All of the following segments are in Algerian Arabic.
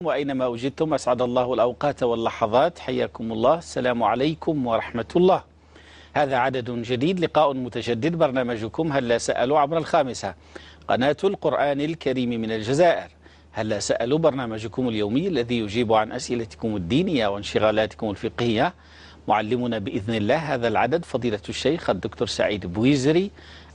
وأينما وجدتم، أسعد الله الأوقات واللحظات، حياكم الله. السلام عليكم ورحمة الله. هذا عدد جديد، لقاء متجدد، برنامجكم هلا سألوا عبر الخامسة، قناة القرآن الكريم من الجزائر. هلا سألوا برنامجكم اليومي الذي يجيب عن أسئلتكم الدينية وانشغالاتكم الفقهية. معلمنا بإذن الله هذا العدد فضيلة الشيخ الدكتور سعيد بويزري.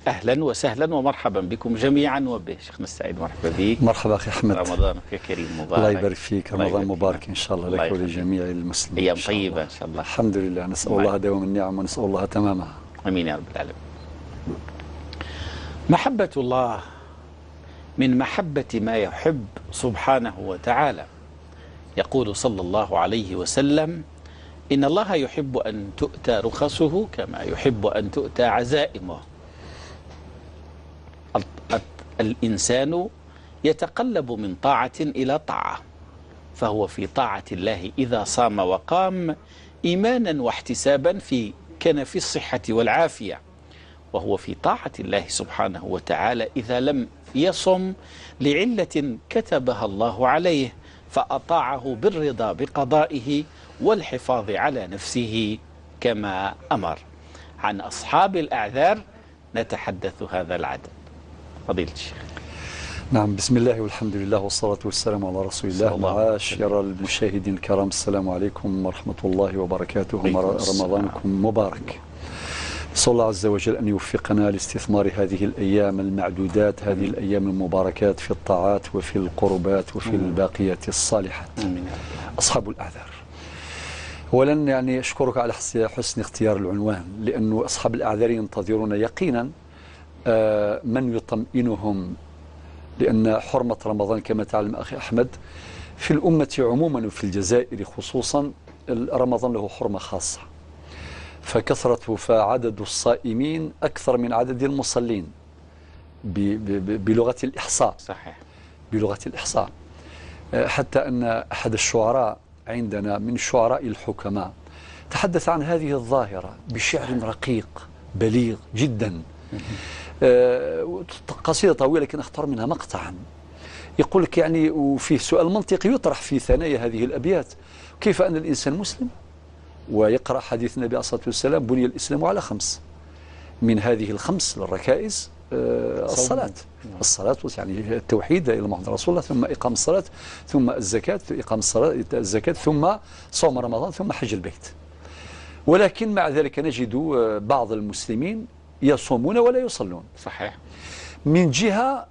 أهلا وسهلا ومرحبا بكم جميعا وبه شيخنا السعيد، مرحبا بك. مرحبا أخي أحمد، رمضانك كريم مبارك. الله يبارك فيك، رمضان مبارك إن شاء الله لك ولجميع المسلمين. أيام طيبة إن شاء الله. الحمد لله، نسأل الله دوام النعم ونسأل الله تمامها. آمين يا رب العالمين. محبة الله من محبة ما يحب سبحانه وتعالى. يقول صلى الله عليه وسلم: إن الله يحب أن تؤتى رخصه كما يحب أن تؤتى عزائمه. الإنسان يتقلب من طاعة إلى طاعة، فهو في طاعة الله إذا صام وقام إيمانا واحتسابا في كنف الصحة والعافية، وهو في طاعة الله سبحانه وتعالى إذا لم يصم لعلة كتبها الله عليه فأطاعه بالرضا بقضائه والحفاظ على نفسه كما أمر. عن أصحاب الأعذار نتحدث هذا العدد. فضيلة الشيخ. نعم، بسم الله والحمد لله والصلاة والسلام على رسول الله. معاشر المشاهدين الكرام، السلام عليكم ورحمة الله وبركاته. رمضانكم مبارك. نسأل الله عز وجل أن يوفقنا لاستثمار هذه الأيام المعدودات، هذه الأيام المباركات في الطاعات وفي القربات وفي الباقيات الصالحات. أصحاب الأعذار. أولا يعني أشكرك على حسن اختيار العنوان، لأن أصحاب الأعذار ينتظرون يقينا من يطمئنهم، لأن حرمة رمضان كما تعلم أخي أحمد في الأمة عموما وفي الجزائر خصوصا رمضان له حرمة خاصة، فكثرة فعدد الصائمين أكثر من عدد المصلين بلغة الإحصاء. صحيح، بلغة الإحصاء. حتى أن أحد الشعراء عندنا من شعراء الحكماء تحدث عن هذه الظاهرة بشعر رقيق بليغ جدا، قصيدة طويلة لكن اختار منها مقطعا. يقول لك يعني، وفيه سؤال منطقي يطرح في ثنايا هذه الأبيات: كيف أن الإنسان مسلم ويقرأ حديث النبي عليه الصلاة والسلام بني الإسلام على خمس، من هذه الخمس الركائز الصلاة، الصلاة يعني التوحيد إلى محمد رسول الله، ثم إقام الصلاة، ثم الزكاة، إقام الصلاة الزكاة، ثم صوم رمضان، ثم حج البيت. ولكن مع ذلك نجد بعض المسلمين يصومون ولا يصلون. صحيح. من جهة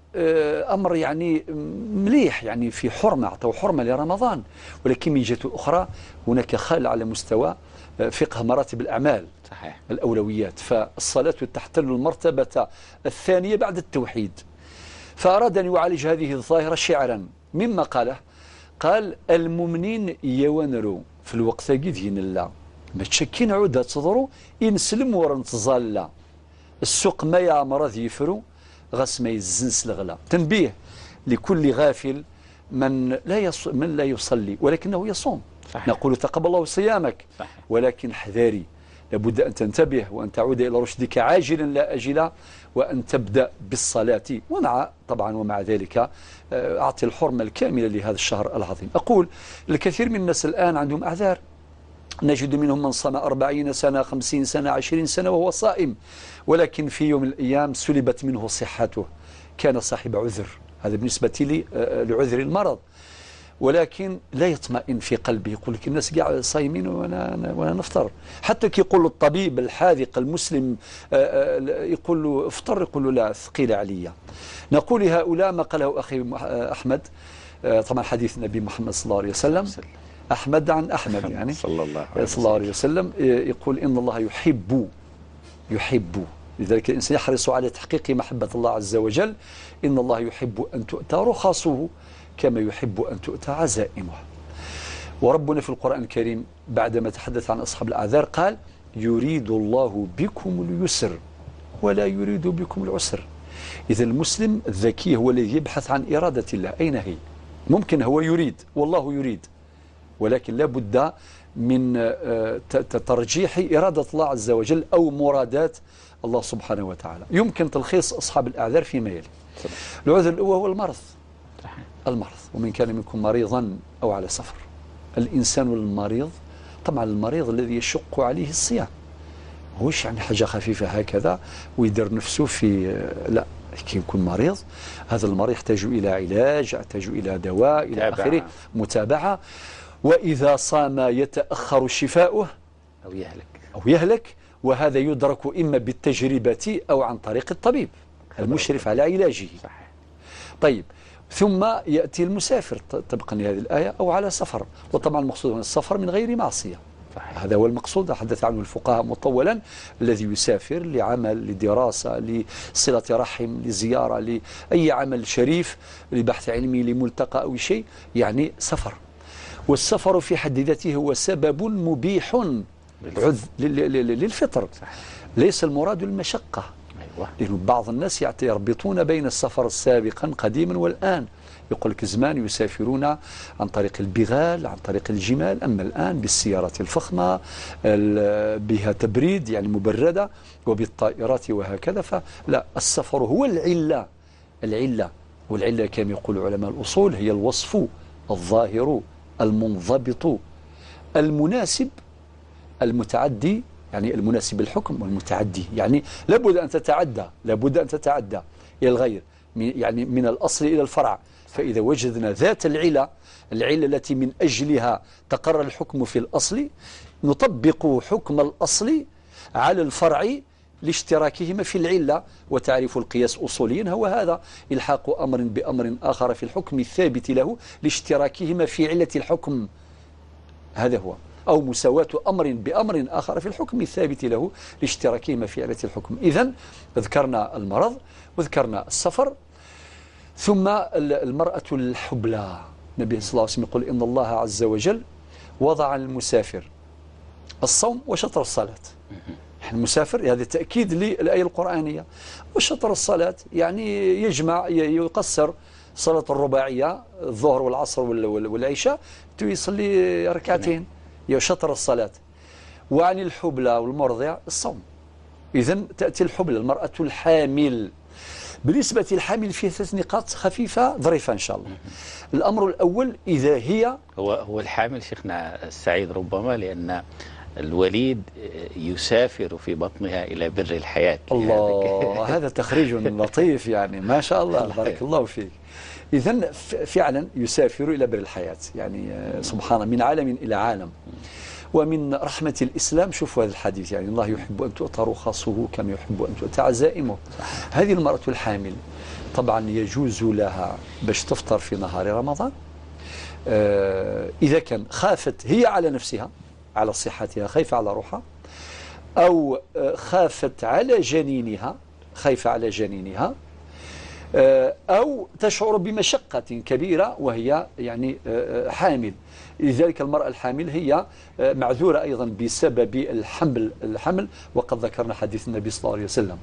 أمر يعني مليح، يعني في حرمة، أعطوا حرمة لرمضان، ولكن من جهة أخرى هناك خلل على مستوى فقه مراتب الأعمال. صحيح. الأولويات، فالصلاة تحتل المرتبة الثانية بعد التوحيد. فأراد أن يعالج هذه الظاهرة شعرا، مما قاله قال: المؤمنين يوانروا في الوقت قد لا ما تشكين عودة تضرو ينسلم ورنتظل السوق ما يعمر يفرو غاس ما يزنس الغلا. تنبيه لكل غافل من لا يصلي ولكنه يصوم. صحيح. نقول تقبل الله صيامك. صحيح. ولكن حذاري، لابد أن تنتبه وأن تعود إلى رشدك عاجلا لا أجلا، وأن تبدأ بالصلاة، ومع طبعا ومع ذلك أعطي الحرمة الكاملة لهذا الشهر العظيم. أقول الكثير من الناس الآن عندهم أعذار، نجد منهم من صام 40 سنة، 50 سنة، 20 سنة وهو صائم، ولكن في يوم من الأيام سلبت منه صحته، كان صاحب عذر، هذا بالنسبة لي لعذر المرض، ولكن لا يطمئن في قلبه، يقول لك الناس قاع صايمين وأنا نفطر. حتى كي يقول له الطبيب الحاذق المسلم يقول له افطر، يقول له لا ثقيل علي. نقول لهؤلاء ما قاله أخي أحمد، طبعا حديث النبي محمد صلى الله عليه وسلم، أحمد عن أحمد يعني صلى الله عليه وسلم، يقول إن الله يحب، لذلك الإنسان يحرص على تحقيق محبة الله عز وجل. إن الله يحب أن تؤتى رخصه كما يحب أن تؤتى عزائمه. وربنا في القرآن الكريم بعدما تحدث عن أصحاب الأعذار قال: يريد الله بكم اليسر ولا يريد بكم العسر. إذا المسلم الذكي هو الذي يبحث عن إرادة الله، أين هي؟ ممكن هو يريد والله يريد، ولكن لا بد من ترجيح إرادة الله عز وجل أو مرادات الله سبحانه وتعالى. يمكن تلخيص أصحاب الأعذار فيما يلي. العذر الأول هو المرض. المرض، ومن كان منكم مريضا أو على سفر. الإنسان المريض، طبعا المريض الذي يشق عليه الصيام، هوش يعني حاجة خفيفة هكذا ويدير نفسه في، لا، كي يكون مريض هذا المريض يحتاج إلى علاج، يحتاج إلى دواء، إلى آخره، متابعة. وإذا صام يتأخر شفاؤه أو يهلك، أو يهلك، وهذا يدرك إما بالتجربة أو عن طريق الطبيب المشرف على علاجه. صحيح. طيب، ثم يأتي المسافر طبقا لهذه الآية أو على سفر، وطبعا المقصود هنا السفر من غير معصية. صحيح. هذا هو المقصود، حدث عنه الفقهاء مطولا، الذي يسافر لعمل، لدراسة، لصلة رحم، لزيارة، لأي عمل شريف، لبحث علمي، لملتقى أو شيء، يعني سفر. والسفر في حد ذاته هو سبب مبيح للفطر. صحيح. ليس المراد المشقة. أيوة. لأن بعض الناس يربطون بين السفر سابقا قديما والآن، يقول لك زمان يسافرون عن طريق البغال، عن طريق الجمال، أما الآن بالسيارات الفخمة بها تبريد يعني مبردة، وبالطائرات وهكذا. فلا، السفر هو العلة، العلة، والعلة كما يقول علماء الأصول هي الوصف الظاهر المنضبط المناسب المتعدي، يعني المناسب الحكم والمتعدي، يعني لابد أن تتعدى، لابد أن تتعدى إلى الغير، يعني من الأصل إلى الفرع. فإذا وجدنا ذات العلة، العلة التي من أجلها تقرر الحكم في الأصل، نطبق حكم الأصل على الفرع لاشتراكهما في العلة. وتعريف القياس أصوليا هو هذا، إلحاق أمر بأمر آخر في الحكم الثابت له لاشتراكهما في علة الحكم، هذا هو، أو مساواة أمر بأمر آخر في الحكم الثابت له لاشتراكهما في علة الحكم. إذن ذكرنا المرض وذكرنا السفر، ثم المرأة الحبلى. النبي صلى الله عليه وسلم يقول إن الله عز وجل وضع المسافر الصوم وشطر الصلاة. المسافر هذا تأكيد للآية القرآنية، وشطر الصلاة يعني يجمع، يقصر صلاة الرباعية الظهر والعصر والعشاء، يصلي ركعتين، شطر الصلاة. وعن الحبلى والمرضع الصوم. إذن تأتي الحبلى، المرأة الحامل. بالنسبة للحامل فيه 3 نقاط خفيفة ظريفة إن شاء الله. الأمر الأول إذا هي هو الحامل شيخنا السعيد، ربما لأن الوليد يسافر في بطنها إلى بر الحياة. الله، هذا تخريج لطيف يعني، ما شاء الله، بارك الله فيك. إذن فعلا يسافر إلى بر الحياة، يعني سبحان الله، من عالم إلى عالم. ومن رحمة الإسلام شوفوا هذا الحديث، يعني الله يحب أن تؤتى رخصه كما يحب أن تؤتى عزائمه. هذه المرأة الحامل طبعا يجوز لها باش تفطر في نهار رمضان، إذا كان خافت هي على نفسها، على صحتها، خايفة على روحها، أو خافت على جنينها، خايفة على جنينها، أو تشعر بمشقة كبيرة وهي يعني حامل. لذلك المرأة الحامل هي معذورة أيضا بسبب الحمل، وقد ذكرنا حديث النبي صلى الله عليه وسلم.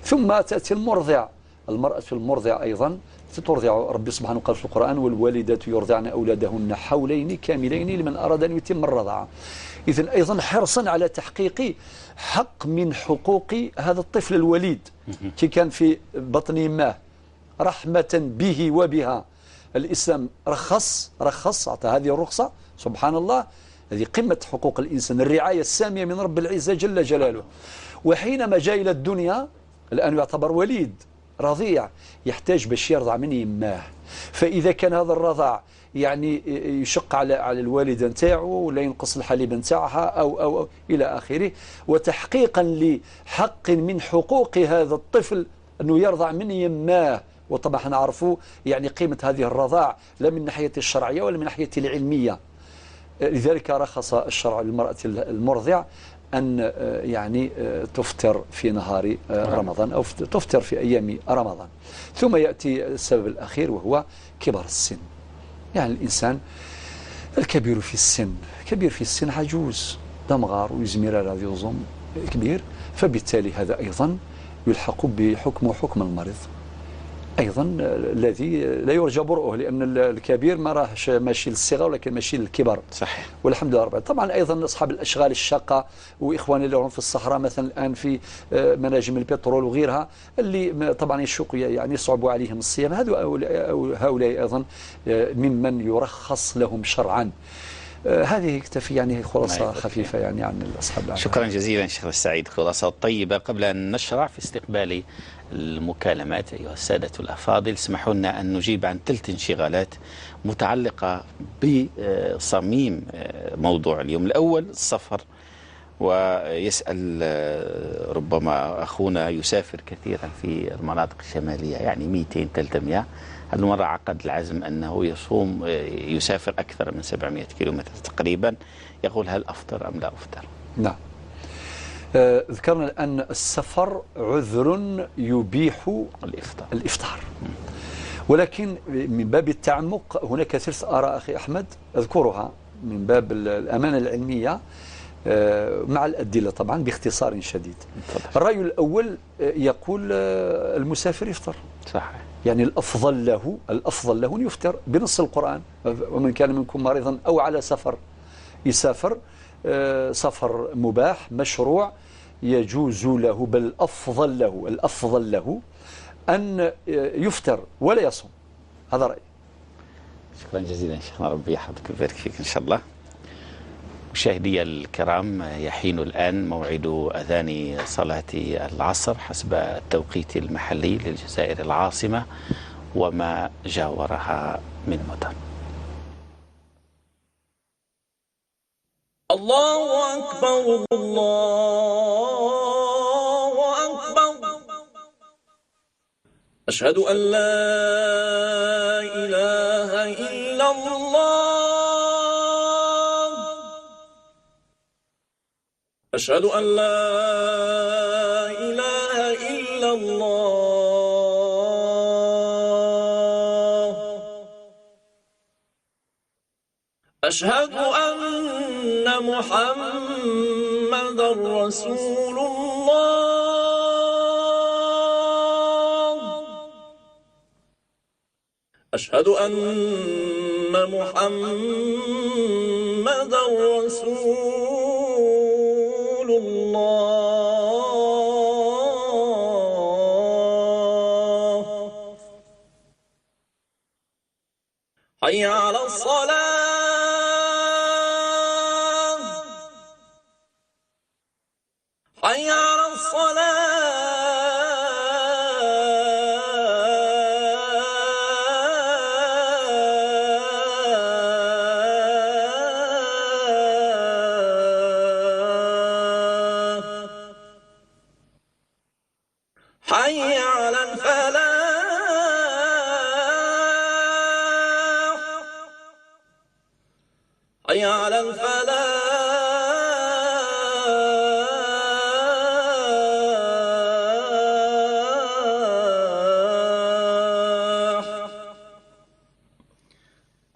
ثم تأتي المرضع، المرأة المرضع أيضا ترضع، ربي سبحانه قال في القرآن والوالدات يرضعن أولادهن حولين كاملين لمن أراد أن يتم الرضاعة. إذن أيضا حرصا على تحقيق حق من حقوق هذا الطفل الوليد كي كان في بطن يماه، رحمة به وبها، الإسلام رخص أعطى هذه الرخصة. سبحان الله، هذه قمة حقوق الإنسان، الرعاية السامية من رب العزة جل جلاله. وحينما جاء إلى الدنيا الآن يعتبر وليد رضيع، يحتاج باش يرضع من يماه. فإذا كان هذا الرضاع يعني يشق على الوالدة نتاعو، ولا ينقص الحليب نتاعها أو أو أو إلى آخره، وتحقيقا لحق من حقوق هذا الطفل أنه يرضع من يماه. وطبعا نعرفوا يعني قيمة هذه الرضاع لا من ناحية الشرعية ولا من ناحية العلمية. لذلك رخص الشرع للمرأة المرضع أن يعني تفطر في نهار رمضان أو تفطر في أيام رمضان. ثم يأتي السبب الأخير وهو كبر السن، يعني الإنسان الكبير في السن، كبير في السن عجوز دمغار ويزمير هذا يظن كبير، فبالتالي هذا أيضا يلحق بحكم حكم المريض. أيضا الذي لا يرجى برؤه، لأن الكبير ما راهش ماشي للصغر ولكن ماشي للكبر. صحيح. والحمد لله رب العالمين. طبعا أيضا أصحاب الأشغال الشاقة وإخواني اللي هم في الصحراء مثلا الآن في مناجم البترول وغيرها، اللي طبعا يشق يعني يصعب عليهم الصيام، هؤلاء أيضا ممن يرخص لهم شرعا. هذه اكتفي يعني خلاصة خفيفة يعني عن أصحاب الأعمال. شكرا جزيلا شيخ السعيد، خلاصة طيبة. قبل أن نشرع في استقبال المكالمات أيها السادة الأفاضل، اسمحوا لنا أن نجيب عن 3 انشغالات متعلقة بصميم موضوع اليوم. الأول السفر، ويسأل ربما أخونا يسافر كثيرا في المناطق الشمالية، يعني 200 300، هذه المرة عقد العزم أنه يصوم، يسافر أكثر من 700 كيلومتر تقريبا، يقول هل أفطر أم لا أفطر؟ نعم. ذكرنا أن السفر عذر يبيح الإفطار، ولكن من باب التعمق هناك 3 آراء أخي أحمد أذكرها من باب الأمانة العلمية مع الأدلة طبعا باختصار شديد. الرأي الأول يقول المسافر يفطر. صحيح. يعني الأفضل له، الأفضل له أن يفطر بنص القرآن، ومن كان منكم مريضا أو على سفر يسافر، سفر مباح مشروع يجوز له، بل الأفضل له، الأفضل له أن يفطر ولا يصوم. هذا رأيي. شكرا جزيلا شيخنا، ربي يحفظك ويبارك فيك إن شاء الله. مشاهدي الكرام، يحين الآن موعد أذان صلاة العصر حسب التوقيت المحلي للجزائر العاصمة وما جاورها من مدن. الله أكبر، الله أكبر، أشهد أن لا إله إلا الله، أشهد أن لا إله إلا الله، أشهد أن محمدا رسول الله، أشهد أن محمدا رسول الله. حي على الصلاة، حي على الصلاة، حي على الفلاح، حي على الفلاح.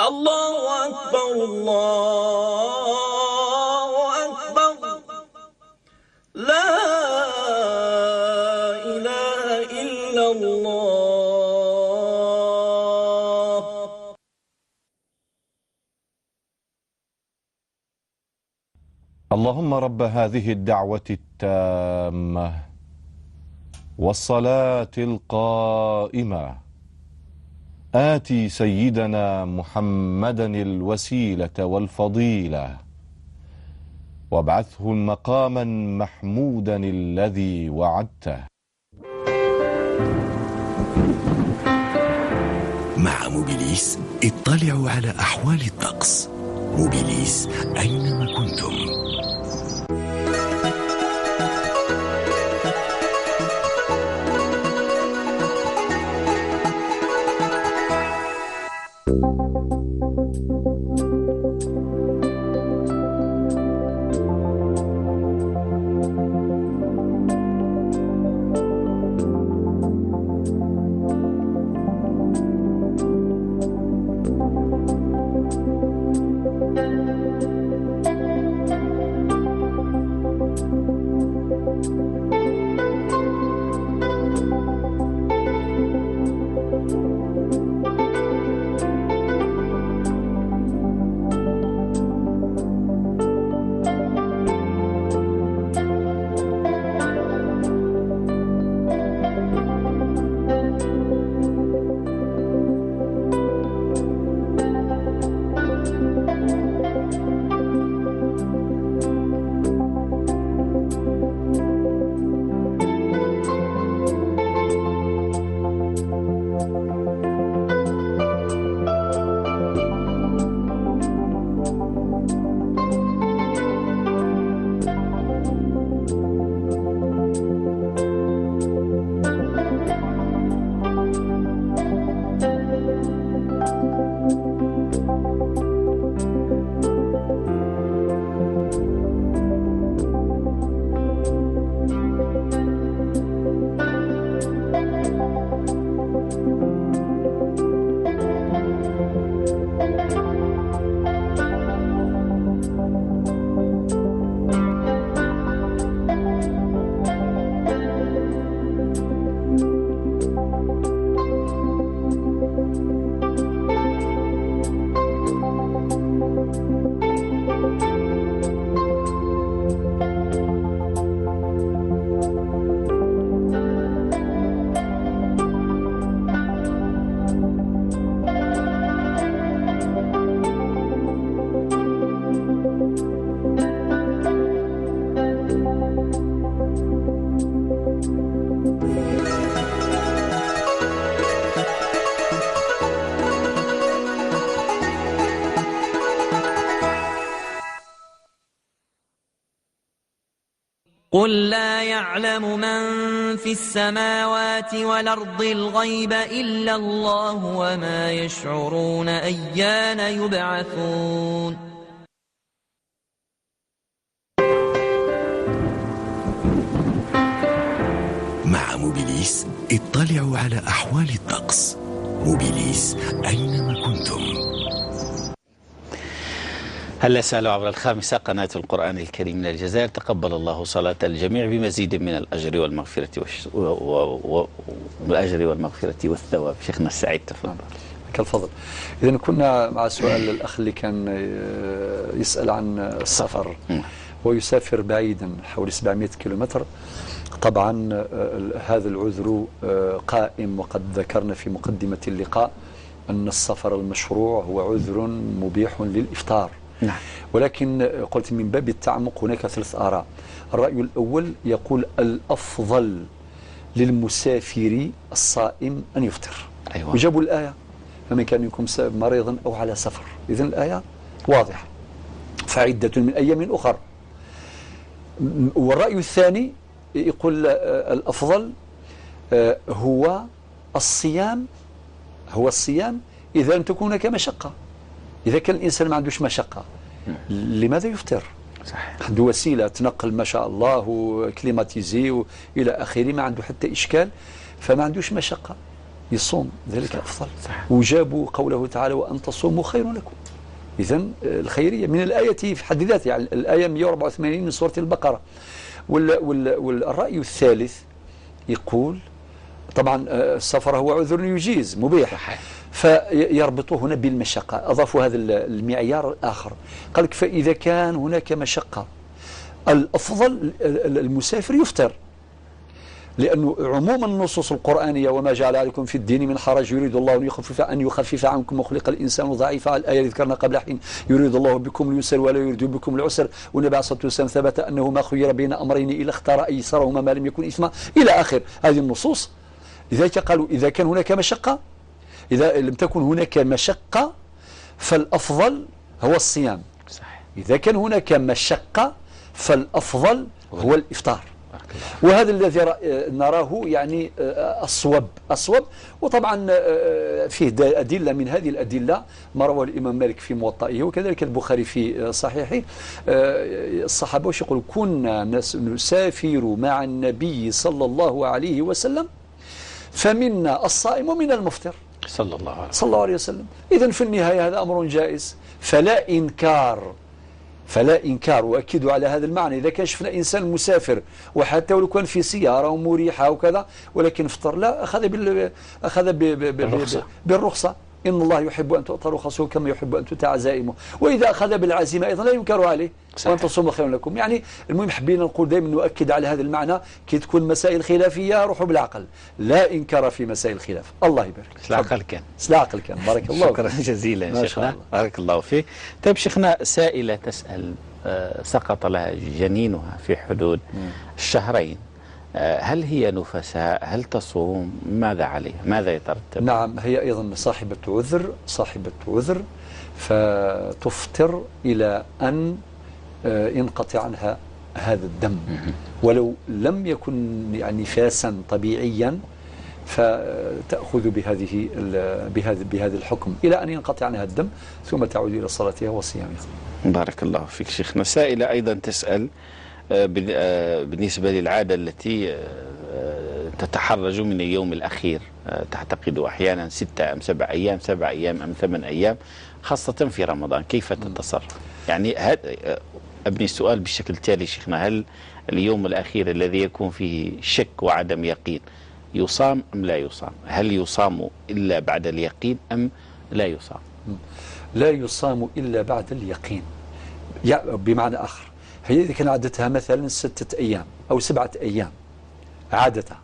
الله أكبر، الله أكبر، لا إله إلا الله. اللهم رب هذه الدعوة التامة والصلاة القائمة، آتي سيدنا محمدا الوسيلة والفضيلة، وابعثه مقاما محمودا الذي وعدته. مع موبيليس اطلعوا على أحوال الطقس. موبيليس أينما كنتم. قل لا يعلم من في السماوات والأرض الغيب إلا الله وما يشعرون أيان يبعثون. مع موبيليس اطلعوا على أحوال الطقس. موبيليس أينما كنتم. هلا سألوا عبر الخامسة قناة القرآن الكريم من الجزائر. تقبل الله صلاة الجميع بمزيد من الأجر والمغفرة والأجر والمغفرة والثواب. شيخنا السعيد تفضل. لك الفضل. إذا كنا مع سؤال الأخ اللي كان يسأل عن السفر ويسافر بعيدا حوالي 700 كيلومتر. طبعا هذا العذر قائم، وقد ذكرنا في مقدمة اللقاء أن السفر المشروع هو عذر مبيح للإفطار. نعم. ولكن قلت من باب التعمق هناك ثلاث آراء. الرأي الأول يقول الأفضل للمسافر الصائم أن يفطر. أيوة. وجابوا الآية فمن كان منكم مريضا أو على سفر. إذن الآية واضحة، فعدة من أيام أخر. والرأي الثاني يقول الأفضل هو الصيام، هو الصيام إذا لم تكن هناك مشقة. إذا كان الإنسان ما عندوش مشقة لماذا يفطر؟ صحيح. عنده وسيلة تنقل ما شاء الله وكليماتيزي وإلى آخره، ما عنده حتى إشكال، فما عندوش مشقة يصوم، ذلك أفضل. صحيح. وجابوا قوله تعالى وأن تصوموا خير لكم. إذا الخيرية من الآية في حد ذاتها، يعني الآية 184 من سورة البقرة. والرأي الثالث يقول طبعا السفر هو عذر يجيز مبيح. صحيح. فيربطوه هنا بالمشقة، أضافوا هذا المعيار الآخر، قال لك فإذا كان هناك مشقة الأفضل المسافر يفطر، لأنه عموم النصوص القرآنية وما جعل عليكم في الدين من حرج يريد الله أن يخفف عنكم وخلق الإنسان ضعيفا، الآية التي ذكرنا قبل حين يريد الله بكم اليسر ولا يريد بكم العسر، والنبي عليه الصلاة والسلام ثبت أنه ما خير بين أمرين إلا اختار أيسرهما ما لم يكن إثما إلى آخر هذه النصوص. لذلك قالوا إذا كان هناك مشقة، إذا لم تكن هناك مشقة فالأفضل هو الصيام. صحيح. إذا كان هناك مشقة فالأفضل هو الإفطار. وهذا الذي نراه يعني الصواب الصواب. وطبعا فيه أدلة، من هذه الأدلة ما رواه الإمام مالك في موطئه وكذلك البخاري في صحيحه. الصحابة وش يقولوا؟ كنا نسافر مع النبي صلى الله عليه وسلم فمنا الصائم ومنا المفطر صلى الله عليه وسلم. صلى الله عليه وسلم. إذن في النهاية هذا أمر جائز، فلا إنكار، فلا إنكار. وأكد على هذا المعنى، إذا كان شفنا إنسان مسافر وحتى ولو كان في سيارة ومريحة وكذا ولكن فطر، لا، أخذ بالرخصة. إن الله يحب أن تؤتى رخصه كما يحب أن تؤتى عزائمه. وإذا أخذ بالعزيمة أيضا لا ينكر عليه. صحيح. وأن تصوموا خير لكم. يعني المهم حبينا نقول دائما نؤكد على هذا المعنى، كي تكون مسائل خلافية روحوا بالعقل، لا إنكار في مسائل الخلاف. الله يبارك. العقل كان، العقل كان. بارك الله. شكرا جزيلا شيخنا، بارك الله فيك. طيب شيخنا، سائلة تسأل سقط لها جنينها في حدود الشهرين، هل هي نفساء؟ هل تصوم؟ ماذا عليها؟ ماذا يترتب؟ نعم، هي أيضا صاحبة عذر، صاحبة عذر، فتفطر إلى أن ينقطع عنها هذا الدم، ولو لم يكن يعني نفاسا طبيعيا فتأخذ بهذه بهذا الحكم إلى أن ينقطع عنها الدم، ثم تعود إلى صلاتها وصيامها. بارك الله فيك شيخنا. سائلة أيضا تسأل بالنسبة للعادة التي تتحرج من اليوم الأخير، تعتقد أحيانا 6 أم 7 أيام، 7 أيام أم 8 أيام، خاصة في رمضان، كيف تتصرف؟ يعني أبني السؤال بالشكل التالي شيخنا، هل اليوم الأخير الذي يكون فيه شك وعدم يقين يصام أم لا يصام؟ هل يصام إلا بعد اليقين أم لا يصام؟ لا يصام إلا بعد اليقين. بمعنى آخر، هي إذا كان عادتها مثلا 6 أيام أو 7 أيام عادتها،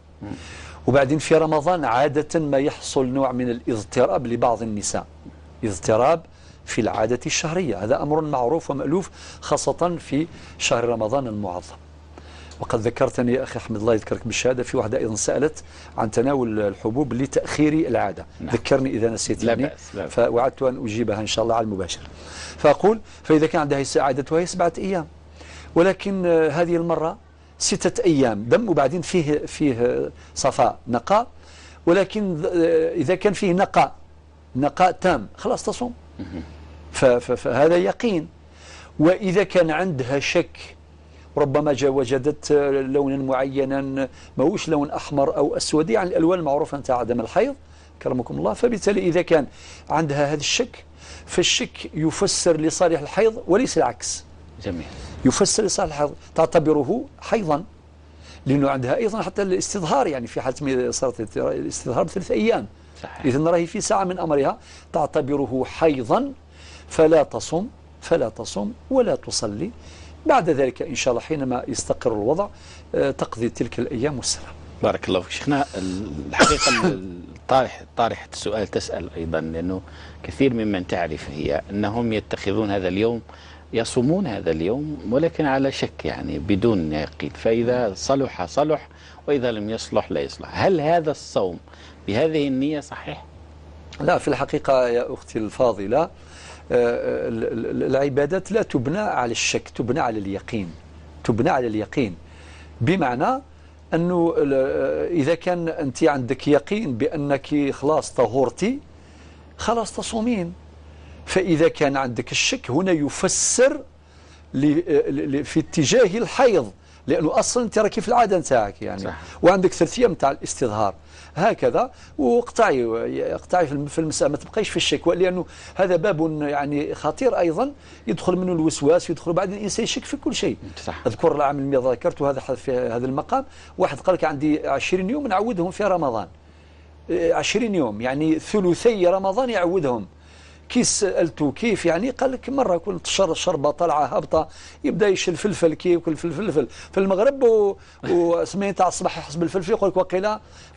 وبعدين في رمضان عادة ما يحصل نوع من الاضطراب لبعض النساء، اضطراب في العادة الشهرية، هذا أمر معروف ومألوف خاصة في شهر رمضان المعظم. وقد ذكرتني يا أخي أحمد الله يذكرك بالشهادة في واحدة أيضا سألت عن تناول الحبوب لتأخير العادة. نعم. ذكرني إذا نسيت يعني، لا بأس. فوعدت أن أجيبها إن شاء الله على المباشر. فأقول فإذا كان عندها عادتها هي 7 أيام، ولكن هذه المرة 6 أيام دم، وبعدين فيه صفاء نقاء، ولكن إذا كان فيه نقاء تام خلاص تصوم. فهذا يقين. وإذا كان عندها شك، ربما وجدت لونا معينا ماهوش لون أحمر أو أسود، يعني الألوان المعروفة نتاع عدم الحيض كرمكم الله، فبالتالي إذا كان عندها هذا الشك فالشك يفسر لصالح الحيض وليس العكس. جميل. يفسر لصالح الحيض، تعتبره حيضا، لأنه عندها أيضا حتى الاستظهار، يعني في حالة صارت الاستظهار ب3 أيام. صحيح. إذن راهي في ساعة من أمرها تعتبره حيضا، فلا تصوم ولا تصلي. بعد ذلك إن شاء الله حينما يستقر الوضع تقضي تلك الأيام والسلام. بارك الله فيك شيخنا. الحقيقة طارحة السؤال تسأل أيضا، لأنه كثير ممن تعرف هي أنهم يتخذون هذا اليوم، يصومون هذا اليوم ولكن على شك، يعني بدون يقين، فإذا صلح صلح وإذا لم يصلح لا يصلح. هل هذا الصوم بهذه النية صحيح؟ لا، في الحقيقة يا أختي الفاضلة، العبادات لا تبنى على الشك، تبنى على اليقين. تبنى على اليقين بمعنى أنه إذا كان أنت عندك يقين بأنك خلاص طهورتي خلاص تصومين. فإذا كان عندك الشك هنا يفسر في اتجاه الحيض، لأنه أصلا أنت راكي في العادة نتاعك يعني. صح. وعندك 3 أيام نتاع الاستظهار هكذا، واقطعي اقطعي في المساء، ما تبقيش في الشك، لأنه هذا باب يعني خطير أيضا، يدخل منه الوسواس، يدخل بعد الإنسان يشك في كل شيء. صح. أذكر العام الماضي ذكرت هذا في هذا المقام، واحد قال لك عندي 20 يوم نعودهم في رمضان، 20 يوم يعني ثلثي رمضان يعودهم. كي سألته كيف يعني، قال لك مرة كنت شربة طالعة هابطة، يبدا يشل فلفل، كي ياكل فلفل في المغرب و8 تاع الصباح يحسب الفلفل، يقول لك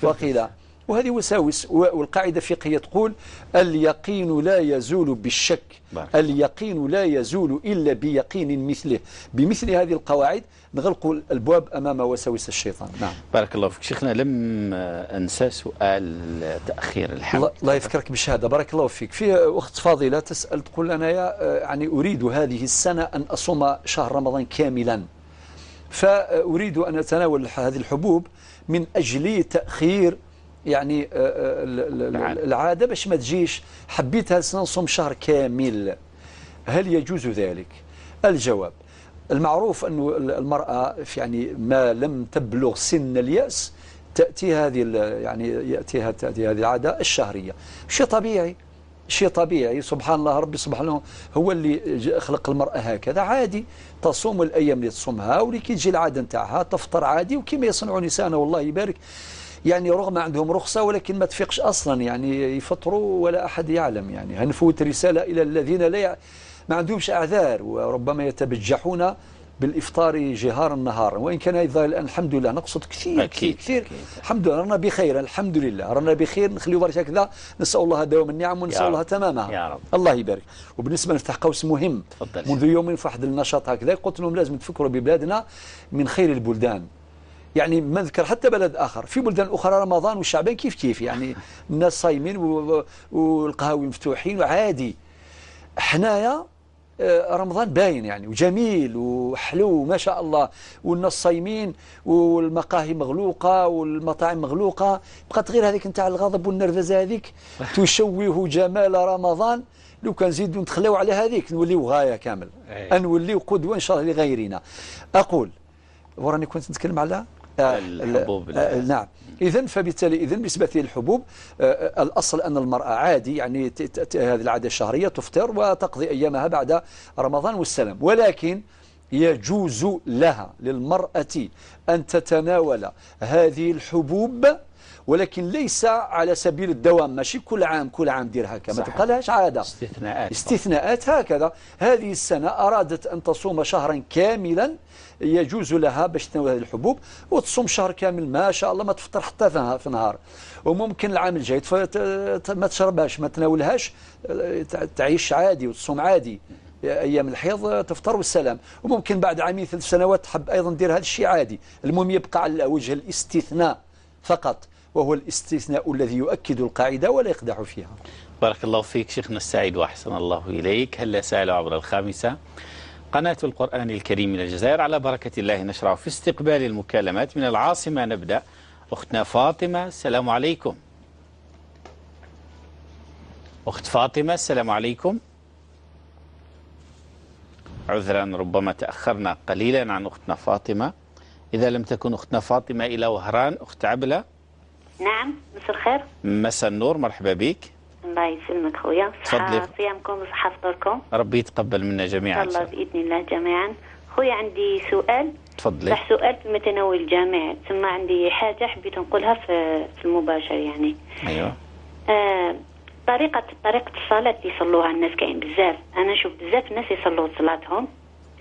وقيلة. وهذه وساوس. والقاعدة الفقهية تقول اليقين لا يزول بالشك، اليقين لا يزول إلا بيقين مثله. بمثل هذه القواعد نغلق الأبواب أمام وساوس الشيطان. نعم. بارك الله فيك شيخنا. لم أنسى سؤال تأخير الحمل. الله يذكرك بالشهادة. بارك الله فيك. في أخت فاضلة تسأل تقول أنا يعني أريد هذه السنة أن أصوم شهر رمضان كاملا، فأريد أن أتناول هذه الحبوب من أجل تأخير يعني العادة باش ما تجيش، حبيت هذه السنة نصوم شهر كامل، هل يجوز ذلك؟ الجواب المعروف أن المرأة في يعني ما لم تبلغ سن اليأس تأتي هذه يعني يأتيها تأتي هذه العادة الشهرية، شيء طبيعي، شيء طبيعي. سبحان الله، ربي سبحانه هو اللي خلق المرأة هكذا، عادي تصوم الأيام اللي تصومها، واللي كي تجي العادة نتاعها تفطر عادي، وكما يصنعوا نساءنا والله يبارك، يعني رغم عندهم رخصة ولكن ما تفيقش أصلا، يعني يفطروا ولا أحد يعلم. يعني هنفوت رسالة إلى الذين لا ما عندهمش أعذار وربما يتبجحون بالإفطار جهارا نهارا، وإن كان أيضا الآن الحمد لله نقصد كثير كثير كثير، الحمد لله رانا بخير، الحمد لله رانا بخير، نخليو برك هكذا، نسأل الله دوام النعم ونسأل الله تمامها يا رب. الله يبارك. وبالنسبة نفتح قوس مهم، تفضل. منذ يومين في واحد النشاط هكذا قلت لهم لازم تفكروا ببلادنا من خير البلدان، يعني ما نذكر حتى بلد آخر، في بلدان أخرى رمضان والشعبان كيف كيف، يعني الناس صايمين والقهاوي مفتوحين وعادي. حنايا رمضان باين يعني وجميل وحلو ما شاء الله، والناس صايمين والمقاهي مغلوقة والمطاعم مغلوقة، بقات غير هذيك نتاع الغضب والنرفزة هذيك تشوه جمال رمضان. لو كان نزيدو نتخلاو على هذيك نوليو غاية كامل، نوليو قدوة إن شاء الله لغيرنا. أقول وراني كنت نتكلم على الحبوب. نعم. إذن فبالتالي إذن بالنسبة للحبوب الأصل أن المرأة عادي يعني هذه العادة الشهرية تفطر وتقضي أيامها بعد رمضان والسلام، ولكن يجوز لها للمرأة أن تتناول هذه الحبوب ولكن ليس على سبيل الدوام، ماشي كل عام كل عام دير هكا، ما تبقى لهاش عادة، استثناءات، استثناءات هكذا. هذه السنة أرادت أن تصوم شهرا كاملا، يجوز لها باش تناول هذه الحبوب وتصوم شهر كامل ما شاء الله، ما تفطر حتى في نهار. وممكن العام الجاي ما تشربهاش، ما تناولهاش، تعيش عادي وتصوم عادي، ايام الحيض تفطر والسلام. وممكن بعد عامين 3 سنوات تحب ايضا دير هذا الشيء عادي. المهم يبقى على وجه الاستثناء فقط، وهو الاستثناء الذي يؤكد القاعدة ولا يقدح فيها. بارك الله فيك شيخنا السعيد وأحسن الله إليك. هل سائل عبر الخامسة قناة القرآن الكريم من الجزائر. على بركة الله نشرع في استقبال المكالمات من العاصمة. نبدأ أختنا فاطمة، السلام عليكم. أخت فاطمة السلام عليكم. عذرا ربما تأخرنا قليلا عن أختنا فاطمة. إذا لم تكن أختنا فاطمة إلى وهران. أخت عبلة. نعم، مساء الخير. مساء النور، مرحبا بك. الله يسلمك خويا، تفضلي. صيامكم وصحة فطوركم. ربي يتقبل منا جميعا إن شاء الله بإذن الله جميعا. خويا عندي سؤال. تفضلي. صح، سؤال في متناول الجامع، ثم عندي حاجة حبيت نقولها في المباشر يعني. أيوه. طريقة الصلاة اللي يصلوها الناس كاين بزاف، أنا نشوف بزاف الناس يصلوا صلاتهم،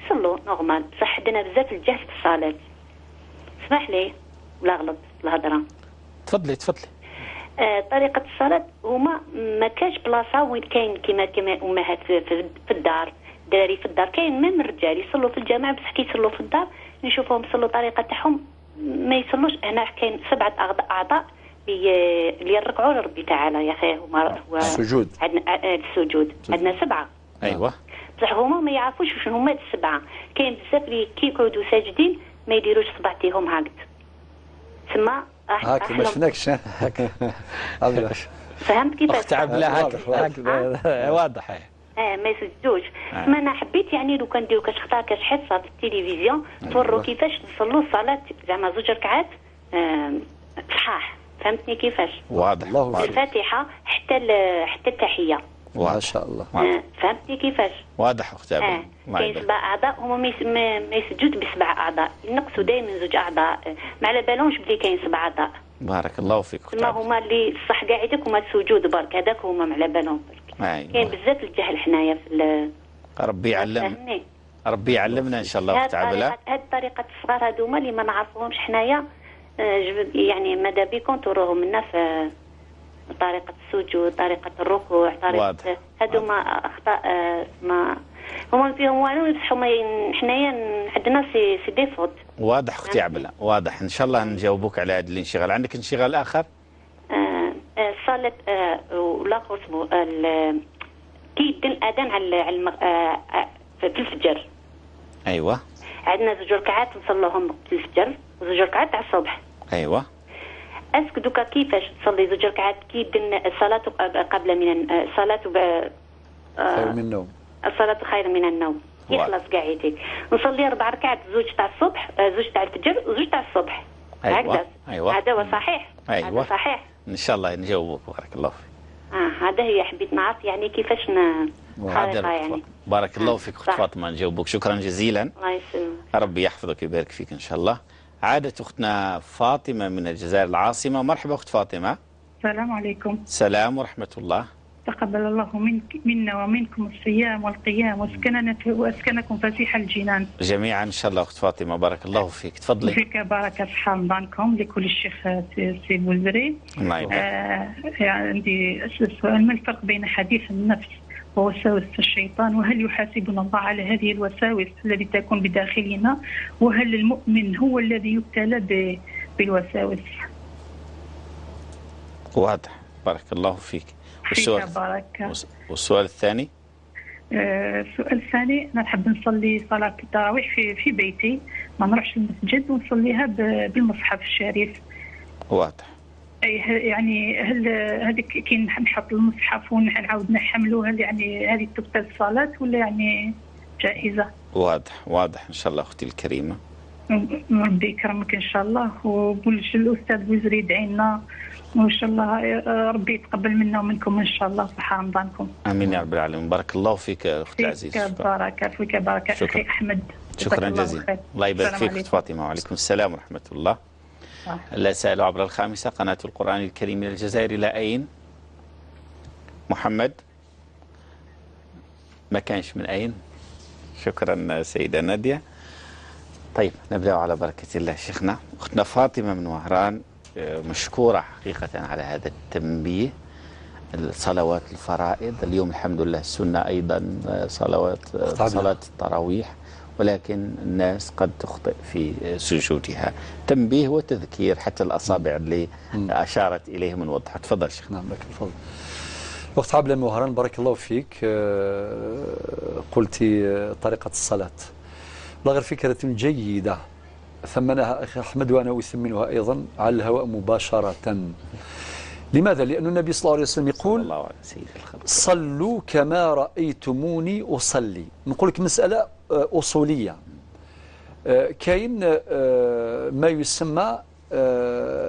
يصلوا normal، بصح عندنا بزاف الجهل في الصلاة. اسمح لي ولا غلط في الهضرة؟ تفضلي تفضلي. طريقة الصلاة هما ما كاش بلاصة وين كاين كيما أمهات في الدار، الدراري في الدار، كاين même الرجال يصلوا في الجامع، بصح كي يصلوا في الدار نشوفهم يصلوا طريقة تاعهم ما يصلوش. هنا كاين 7 أعضاء اللي يركعوا لربي تعالى يا أخي، هما هو السجود. عندنا السجود عندنا 7. أيوه. بصح هما ما يعرفوش شنو هما 7. كاين بزاف اللي كي يقعدوا ساجدين ما يديروش صبعتيهم هكذا، تما هاك ما شفناكش هاك. فهمت كيفاش؟ أخت عبلة هاك واضح. ما يسجدوش. ما انا حبيت يعني لو كان نديرو كاش خطا كاش حصة في التلفزيون توروا كيفاش نصلوا الصلاة زعما 2 ركعات صحاح. فهمتني كيفاش؟ واضح. الفاتحة حتى التحية. ما شاء الله. فهمتني كيفاش؟ واضح اختي عبلة. كاين 7 أعضاء هما ما يسجدوش ب7 أعضاء، ينقصوا دائما 2 أعضاء، ما على بالهمش بلي كاين 7 أعضاء. بارك الله فيك اختي. ما هما اللي الصح قاعدك هما السجود برك، هذاك هما ما على بالهم برك. أيوة. كاين بزاف الجهل حنايا في ربي يعلم، ربي يعلمنا ان شاء الله اختي عبلة. هاد الطريقة الصغار هذوما اللي ما نعرفوهمش حنايا، يعني ماذا بكم تروهم لنا في طريقة السجود، طريقة الركوع، طريقة هادو ما أخطاء ما هما فيهم والو، بصح هما حنايا عندنا c'est des fautes. واضح أختي عبلة، واضح. إن شاء الله نجاوبوك على هذا الانشغال. عندك انشغال آخر؟ الصلاة والآخر اسمه كي يدن الأذان على في الفجر. أيوه. عندنا 2 ركعات نصلوهم في الفجر و2 ركعات تاع الصبح. أيوه. est-ce que دوكا كيفاش تصلي 2 ركعات كي يدن الصلاة قبل من الصلاة خير من النوم. الصلاة خير من النوم. يخلص قاعدتك. نصلي 4 ركعات، 2 تاع الصبح، 2 تاع الفجر و2 تاع الصبح. أيوة. أيوة. هذا هو صحيح. أيوة. هذا صحيح. إن شاء الله نجاوبك بارك الله فيك. هذا هي حبيت نعرف يعني كيفاش يعني. بارك الله فيك أخت فاطمة، نجاوبك. شكرا جزيلا. الله يسلمك. ربي يحفظك ويبارك فيك إن شاء الله. عادت أختنا فاطمة من الجزائر العاصمة. مرحبا أخت فاطمة. السلام عليكم. السلام ورحمة الله. تقبل الله منا ومنكم الصيام والقيام وأسكنكم فسيح الجنان جميعا إن شاء الله. أخت فاطمة بارك الله فيك، تفضلي. فيك بركة في رمضانكم لكل الشيخ سي بوزري. الله يبارك. عندي سؤال، ما الفرق بين حديث النفس ووساوس الشيطان، وهل يحاسبنا الله على هذه الوساوس التي تكون بداخلنا، وهل المؤمن هو الذي يبتلى بالوساوس؟ واضح، بارك الله فيك. والسؤال الثاني؟ السؤال الثاني، أنا نحب نصلي صلاة التراويح في بيتي، ما نروحش المسجد ونصليها بالمصحف الشريف. واضح. يعني هل هذيك كي نحط المصحف ونعاود نحمله، هل يعني هذه تبطل الصلاة ولا يعني جائزة؟ واضح واضح إن شاء الله أختي الكريمة. ربي يكرمك إن شاء الله، وقول الأستاذ بوزري يدعي لنا، وإن شاء الله ربي يتقبل منا ومنكم إن شاء الله، صحة رمضانكم. آمين يا رب العالمين. بارك الله فيك أختي العزيزة. فيك بركة، فيك بركة أخي أحمد. شكرا جزيلا. الله يبارك فيك أخت فاطمة. وعليكم السلام ورحمة الله. لا سائل عبر الخامسة، قناة القرآن الكريم من الجزائر إلى أين؟ محمد ما كانش من أين؟ شكرا سيدة نادية. طيب نبدأ على بركة الله شيخنا. أختنا فاطمة من وهران مشكورة حقيقة على هذا التنبيه. الصلوات الفرائض اليوم الحمد لله، السنة أيضا صلوات صلاة التراويح، ولكن الناس قد تخطئ في سجودها. تنبيه وتذكير حتى الأصابع اللي أشارت إليه من وضحت. تفضل شيخ. نعم لك الفضل. وقت عبد الله وهران بارك الله فيك. قلتي طريقة الصلاة، والله غير فكرة جيدة ثمنها أخي أحمد وأنا أثمنها أيضا على الهواء مباشرة. لماذا؟ لأن النبي صلى الله عليه وسلم يقول صلوا كما رأيتموني أصلي. نقول لك مسألة أصولية، كاين ما يسمى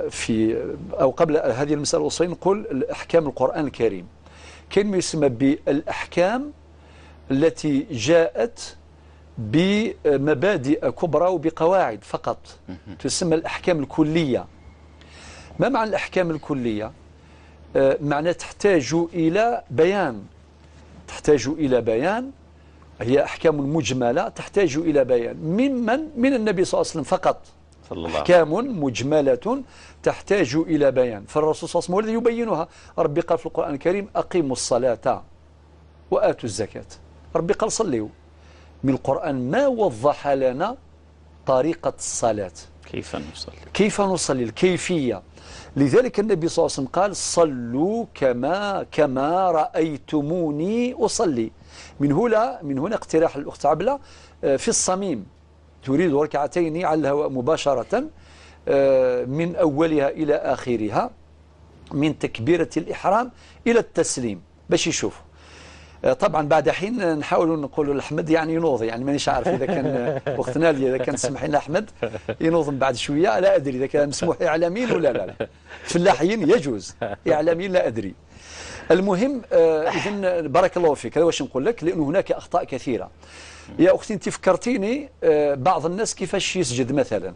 في أو قبل هذه المسألة الأصولية نقول الأحكام القرآن الكريم. كاين ما يسمى بالأحكام التي جاءت بمبادئ كبرى وبقواعد فقط، تسمى الأحكام الكلية. ما معنى الأحكام الكلية؟ معنى تحتاج إلى بيان، تحتاج إلى بيان، هي أحكام مجملة تحتاج إلى بيان ممن؟ من النبي صلى الله عليه وسلم فقط. أحكام مجملة تحتاج إلى بيان، فالرسول صلى الله عليه وسلم هو الذي يبينها. ربي قال في القرآن الكريم أقيموا الصلاة وآتوا الزكاة. ربي قال صليوا. من القرآن ما وضح لنا طريقة الصلاة، كيف نصلي، كيف نصلي، الكيفية. لذلك النبي صلى الله عليه وسلم قال صلوا كما رأيتموني أصلي. من هنا اقتراح الأخت عبلة في الصميم، تريد ركعتين على الهواء مباشرة من أولها إلى آخرها، من تكبيرة الإحرام إلى التسليم باش يشوفوا. طبعا بعد حين نحاول نقول لأحمد يعني ينوض، يعني مانيش عارف اذا كان وقتنا لي اذا كان تسمح لنا احمد ينوض بعد شوية، لا ادري اذا كان مسموح اعلاميا ولا لا، لا. فلاحيين يجوز، اعلاميين لا ادري. المهم اذا بارك الله فيك، هذا واش نقول لك، لانه هناك اخطاء كثيرة. يا اختي انت فكرتيني بعض الناس كيفاش يسجد مثلا،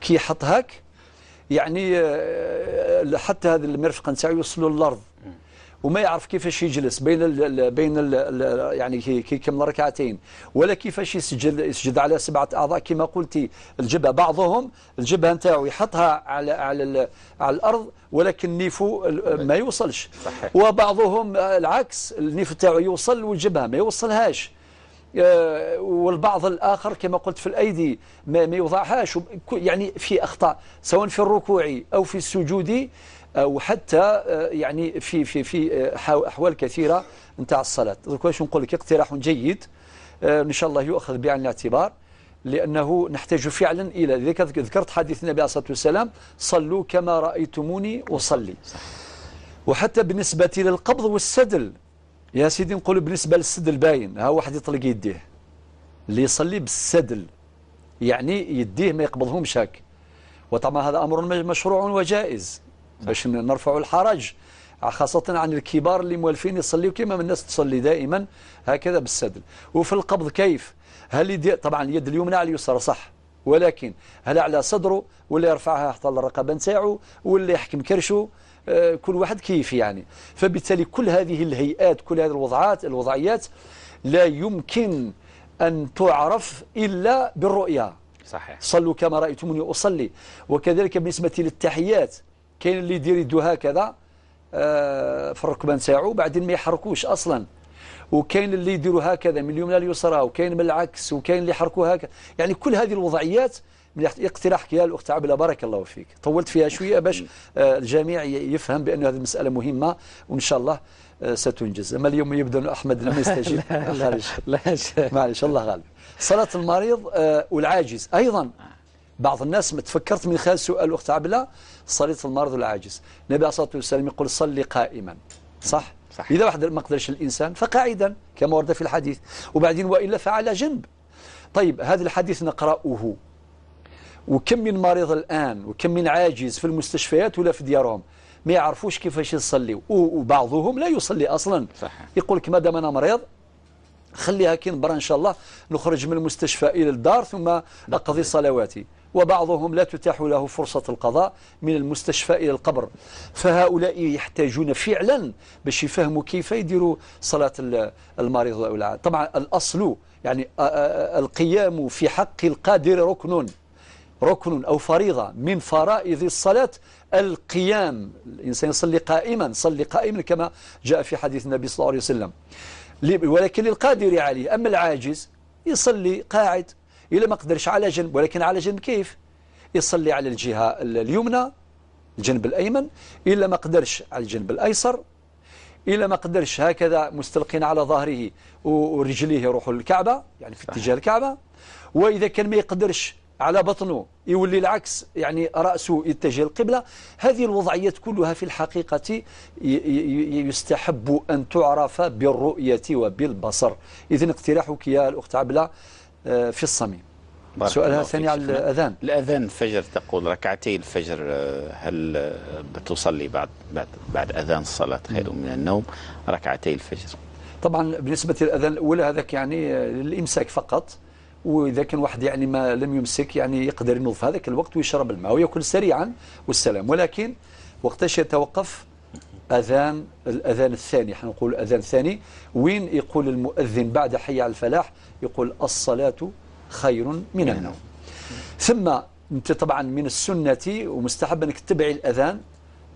كي يحط هاك يعني حتى هذا المرفق نتاعو يوصلوا للارض، وما يعرف كيفاش يجلس بين ال بين ال يعني كي يكمل ركعتين، ولا كيفاش يسجد على 7 اعضاء كما قلتي. الجبهة، بعضهم الجبهة نتاعو يحطها على على على الارض ولكن نيفو ما يوصلش. صحيح. وبعضهم العكس، النيف تاعو يوصل والجبهه ما يوصلهاش. والبعض الاخر كما قلت في الايدي ما يوضعهاش. يعني في اخطاء سواء في الركوع او في السجود او حتى يعني في في في احوال كثيرة نتاع الصلاة. درك واش نقول لك، اقتراح جيد ان شاء الله يؤخذ بعين الاعتبار، لانه نحتاج فعلا الى ذلك. ذكرت حديث النبي عليه الصلاة والسلام صلوا كما رايتموني اصلي. وحتى بالنسبة للقبض والسدل يا سيدي، نقول بالنسبة للسدل باين، ها واحد يطلق يديه، اللي يصلي بالسدل يعني يديه ما يقبضهمش هاك، وطبعا هذا امر مشروع وجائز باش نرفعوا الحرج، خاصة عن الكبار اللي مولفين يصليوا كما الناس تصلي دائما هكذا بالسدل. وفي القبض كيف؟ هل يدي طبعا اليد اليمنى على اليسرى صح، ولكن هل على صدره ولا يرفعها حتى الرقبة نتاعو ولا يحكم كرشه؟ كل واحد كيف يعني. فبالتالي كل هذه الهيئات، كل هذه الوضعيات لا يمكن أن تعرف إلا بالرؤية. صحيح. صلوا كما رأيتموني أصلي. وكذلك بالنسبة للتحيات، كاين اللي يدير يدو هكذا في الركبة نتاعو بعدين ما يحركوش اصلا، وكاين اللي يديروا هكذا من اليمنى لليسرى، وكاين من العكس، وكاين اللي يحركوا هكذا. يعني كل هذه الوضعيات من اقتراحك يا الاخت عبله بارك الله فيك، طولت فيها شوية باش الجميع يفهم بان هذه المسالة مهمة وان شاء الله ستنجز. اما اليوم يبدو ان احمد لم يستجيب. لا معلش الله غالب. صلاة المريض والعاجز ايضا، بعض الناس تفكرت من خلال سؤال الاخت عبله صلاة المرض والعاجز. النبي عليه الصلاة والسلام يقول صلي قائما، صح؟ صح. اذا واحد ما قدرش الانسان فقاعدا كما ورد في الحديث، وبعدين والا فعلى جنب. طيب هذا الحديث نقرأه، وكم من مريض الان وكم من عاجز في المستشفيات ولا في ديارهم ما يعرفوش كيفاش يصليوا، وبعضهم لا يصلي اصلا. صح. يقول لك ما دام انا مريض خليها كي نبرا إن شاء الله نخرج من المستشفى إلى الدار ثم أقضي صلواتي. وبعضهم لا تتاح له فرصة القضاء من المستشفى إلى القبر. فهؤلاء يحتاجون فعلا باش يفهموا كيف يديروا صلاة المريض أو. طبعا الأصل يعني القيام في حق القادر ركن أو فريضة من فرائض الصلاة القيام. الإنسان يصلي قائما، صلي قائما كما جاء في حديث النبي صلى الله عليه وسلم، ولكن للقادر عليه. أما العاجز يصلي قاعد، إلا ما قدرش على جنب، ولكن على جنب كيف؟ يصلي على الجهة اليمنى الجنب الأيمن، إلا ما قدرش على الجنب الأيسر، إلا ما قدرش هكذا مستلقين على ظهره ورجليه يروحوا للكعبة، يعني في اتجاه الكعبة. وإذا كان ما يقدرش على بطنه يولي العكس، يعني رأسه يتجه القبلة. هذه الوضعيات كلها في الحقيقة يستحب أن تعرف بالرؤية وبالبصر. إذن اقتراحك يا الأخت عبلة في الصميم. سؤالها الثاني على الأذان. الأذان الفجر، تقول ركعتي الفجر هل بتصلي بعد أذان الصلاة خير من النوم ركعتي الفجر؟ طبعا بالنسبة للأذان الأولى هذاك يعني للإمساك فقط، وإذا كان واحد يعني ما لم يمسك يعني يقدر ينوض في هذاك الوقت ويشرب الماء ويأكل سريعا والسلام. ولكن وقتاش يتوقف أذان الأذان الثاني؟ حنقول الأذان الثاني وين يقول المؤذن بعد حي على الفلاح، يقول الصلاة خير من النوم. ثم أنت طبعا من السنة ومستحب أنك تتبعي الأذان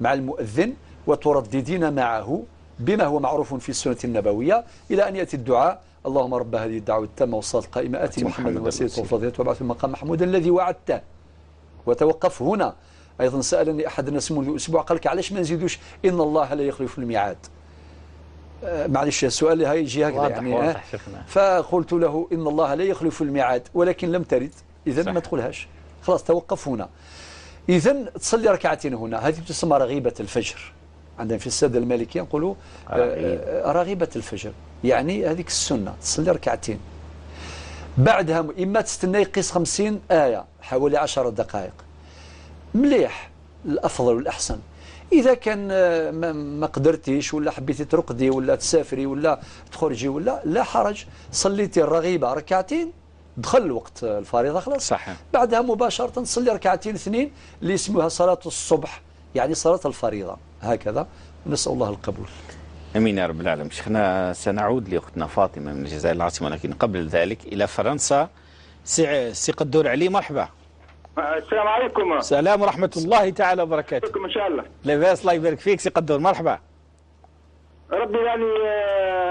مع المؤذن وترددين معه بما هو معروف في السنة النبوية إلى أن يأتي الدعاء: اللهم رب هذه الدعوة التامة والصلاة القائمة آتي محمد الوسيلة والفضيلة وابعث المقام محمودا الذي وعدته. وتوقف هنا. أيضا سألني أحد الناس منذ أسبوع قال لك علاش ما نزيدوش إن الله لا يخلف الميعاد؟ معلش السؤال هاي يجي هكذا يعني واضح. فقلت له إن الله لا يخلف الميعاد، ولكن لم ترد، إذا ما تقولهاش، خلاص توقف هنا. إذا تصلي ركعتين هنا، هذه تسمى رغيبة الفجر. عندنا في السادة المالكية نقولوا رغيبة الفجر، يعني هذيك السنة تصلي ركعتين. بعدها إما تستنى يقيس 50 آية حوالي 10 دقائق، مليح، الأفضل والأحسن. إذا كان ما قدرتيش ولا حبيتي ترقدي ولا تسافري ولا تخرجي ولا لا حرج، صليتي الرغيبة ركعتين دخل الوقت الفريضة خلاص. صحيح. بعدها مباشرة تصلي ركعتين اثنين اللي اسمها صلاة الصبح، يعني صلاة الفريضة هكذا. نسأل الله القبول. امين يا رب العالمين. شيخنا سنعود لاختنا فاطمة من الجزائر العاصمة، لكن قبل ذلك الى فرنسا. سي قدور علي، مرحبا. السلام عليكم. السلام ورحمة الله تعالى وبركاته. ان شاء الله. لاباس، الله يبارك فيك سي قدور، مرحبا. ربي يعني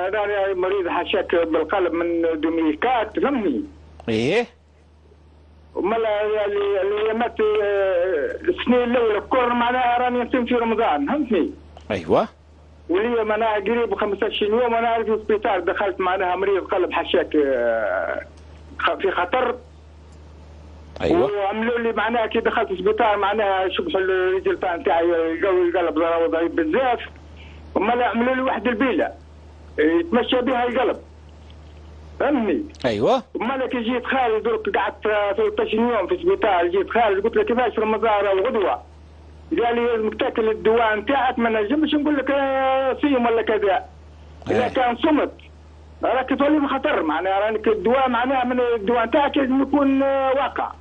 انا مريض حاشاك بالقلب من 2004، فهمني؟ ايه. امال يعني الايامات السنين الاولى كل معناها راني نتم في رمضان، فهمتني؟ ايوه. ولي معناها قريب 15 يوم انا في السبيطار، دخلت معناها مريض قلب حشاك في خطر. ايوه. وعملوا لي معناها كي دخلت السبيطار معناها شبحوا ال résultat نتاعي قوي القلب راهو ضعيف بزاف. وما عملوا لي واحد البيله يتمشى بها القلب، فهمني؟ ايوه. وما كي جيت خارج درك قعدت 13 يوم في السبيطار، جيت خارج قلت له كيفاش رمضان وغدوه؟ قال لي لازمك تاكل الدواء نتاعك، ما نجمش نقول لك صيم ولا كذا. اذا كان صمت راك تولي في خطر، معناها راك الدواء معناها من الدواء نتاعك لازم يكون واقع.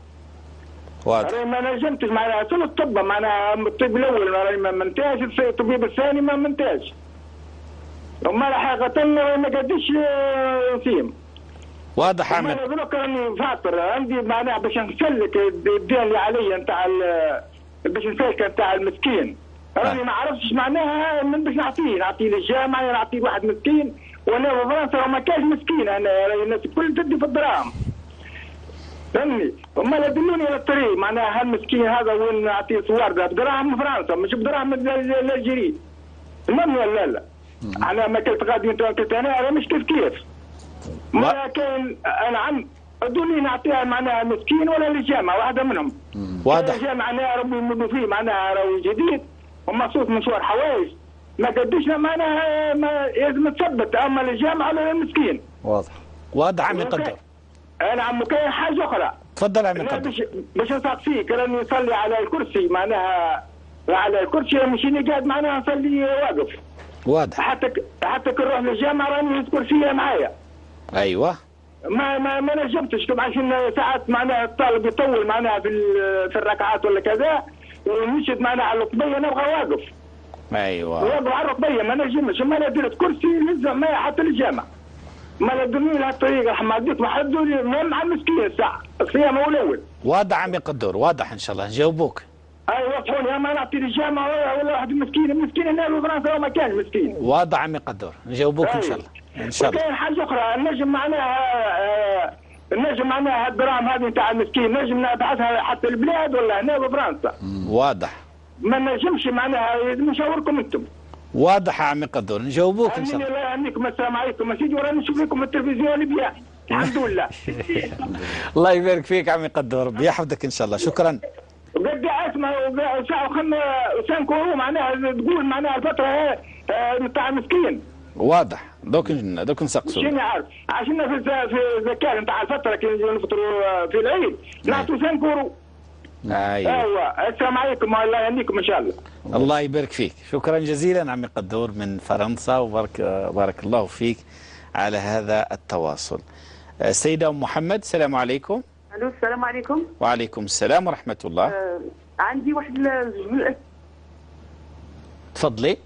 واضح. ما نجمتش معناها ثلث الطب، معناها الطب الاول راني ما منتاج، الطبيب الثاني ما منتاج. وما حقيقة ما قديش نصيم. واضح عمد. انا دروك راني فاطر عندي معناها باش نسلك الدين اللي عليا نتاع باش نسلك نتاع المسكين. راني ما عرفتش معناها من باش نعطيه، نعطيه للجامعة، نعطيه واحد مسكين، وانا في فرنسا ما كانش مسكين، انا الناس الكل تدي في الدراهم. فهمني؟ هما دلوني على الطريق معناها هالمسكين هذا وين نعطيه صور بدراهم فرنسا مش بدراهم l'Algérie. المهم ولا لا؟ انا ما كنت غادي انت كنت انا مش كيف كيف. ما كاين انا عم ادوني نعطيها معناها مسكين ولا للجامعة واحدة منهم. واضح. الجامعة معناها ربي يمد فيه معناها راهو جديد ومصروف من صور حوايج ما قدوش معناها ما لازم تثبت اما للجامعة ولا للمسكين. واضح. واضح عمي قدر. انا عم كاين حاجة اخرى. تفضل عمي قدر. باش نسقسيك راني نصلي على الكرسي معناها على الكرسي مشيني قاعد معناها نصلي واقف. واضح. حتى كي نروح للجامعة راني نهز كرسيه معايا. ايوه. ما نجمتش عشان ساعات معناها الطالب يطول معناها في الركعات ولا كذا، ونشد معناها على الركبيه، نبغى واقف. ايوه. واقف على الركبيه ما نجمش، ما انا درت كرسي نزل ما حتى للجامع. ما دلوني لها الطريق، ما ديت ما حد مع المسكين الساعة الصيام هو الاول. واضح عمي قدور، واضح ان شاء الله نجاوبوك. اي وقفوني، ما نعطي للجامع ولا واحد مسكين، المسكين هنا في فرنسا ما كان مسكين. واضح عمي قدور، نجاوبوك ان شاء الله. ان شاء الله. وكاين حاجة اخرى، النجم معناها النجم معناها الدراهم هذه نتاع المسكين نجم نبعثها حتى البلاد ولا هنا في فرنسا. واضح. ما نجمش معناها نشاوركم انتم. واضح يا عمي قدور، نجاوبوك ان شاء الله. الله يهنيكم، السلام عليكم يا سيدي، وراني نشوف لكم التلفزيون ليبيا الحمد لله. الله يبارك فيك عمي قدور، ربي يحفظك ان شاء الله، شكرا. قد اسمع ساعة 5 اورو معناها تقول معناها الفترة نتاع المسكين. واضح، دوك نسقسوا. شنو عارف عشان في الزكاة نتاع الفترة كي نفطروا في العيد نعطوا 5 اورو. ايوه. السلام عليكم والله يهنيكم ان شاء الله. الله يبارك فيك، شكرا جزيلا عمي قدور من فرنسا، وبارك بارك الله فيك على هذا التواصل. السيدة أم محمد، السلام عليكم. الو السلام عليكم. وعليكم السلام ورحمة الله. عندي واحد. تفضلي.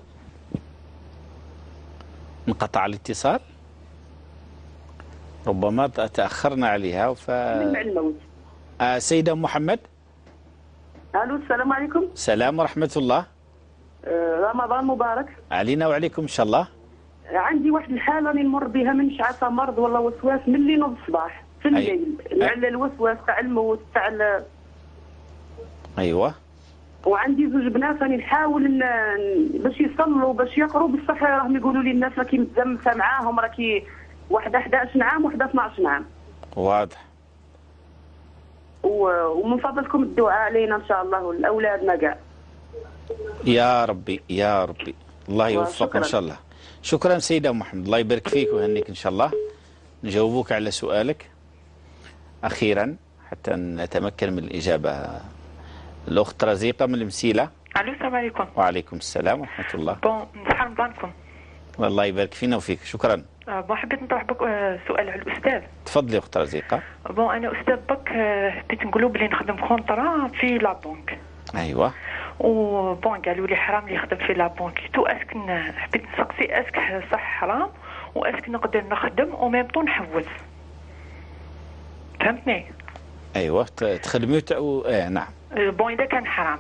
انقطع الاتصال، ربما تأخرنا عليها. الموت. سيدة أم محمد. الو السلام عليكم. السلام ورحمة الله. رمضان مبارك علينا وعليكم ان شاء الله. عندي واحد الحالة راني نمر بها من شعافه مرض ولا وسواس من اللي نوض الصباح في الليل. على الوسواس تاع الموت تاع. ايوه. وعندي زوج بنات راني نحاول باش يصلوا باش يقروا، بصح راهم يقولوا لي الناس راكي متزمته معاهم، راكي واحدة 11 عام وواحدة 12 عام. واضح. ومن فضلكم الدعاء علينا ان شاء الله ولاولادنا كاع. يا ربي يا ربي، الله يوفق ان شاء الله. شكرا سيدة محمد، الله يبارك فيك ويهنيك ان شاء الله. نجاوبوك على سؤالك اخيرا حتى نتمكن من الاجابة. الاخت رزيقه من المسيله. الو السلام عليكم. وعليكم السلام ورحمة الله. bon صحة رمضانكم. الله يبارك فينا وفيك، شكرا. bon حبيت نطرح بك سؤال على الاستاذ. تفضلي اخت رزيقه. bon انا استاذ بك حبيت نقولوا بلي نخدم contrat في la banque. ايوه. و bon قالوا لي حرام اللي يخدم في la banque tout، est-ce que حبيت نسقسي est-ce que صح حرام، و est-ce que نقدر نخدم و même temps نحوس، فهمتني؟ ايوه تخدمي نعم. bon اذا كان حرام.